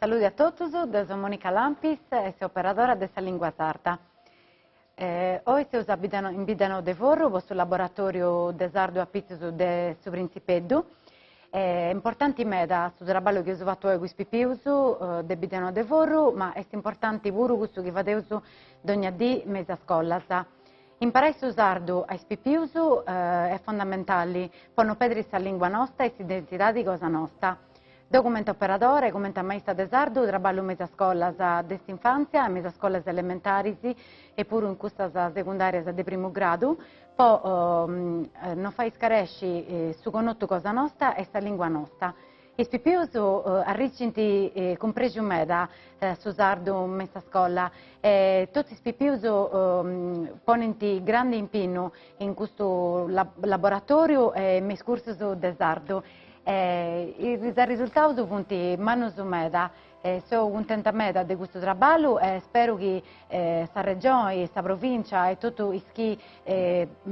Salude a totus, deu so Monica Lampis e seu operadora de sa lingua sarda. Oi seus a in Biddanoa de Forru po su laboratoriu de sardu a pitzus de su Printzipeddu. Est importanti meda su traballu chi eus fatu oi cun is pipius de Biddanoa de Forru, ma est importanti puru cussu chi fadeus dogna dì me is scolas. Imparai su sardu a is pipius est fondamentali po no pedri sa lingua nosta e s'identidadi cosa nosta. Deu cumenti operadora e cumenti a maista de sardu traballu me is scolas de s'infantzia e me is scolas elementaris e puru in cussas segundarias de primu gradu po no fai scaresci su connotu cosa nosta e sa lingua nosta. Is pipius arricint cun prexu meda su sardu me in sa scola e totu is pipius ponint grandi impinnu in custu laboratoriu e me is cursus de sardu. Is arresultaus funt mannus meda Seu cuntenta meda de custu traballu e speru chi sa Regioni, sa Provincia e totu is chi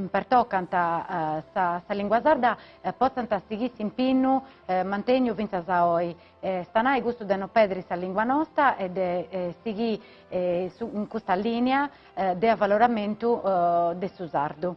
pertocant sa lingua sarda potzant sighiri s'impinnu mantènniu fintzas a oi. Est a nai custu de no pedri sa lingua nosta e de sighiri in custa lìnia de avaloramentu de su sardu.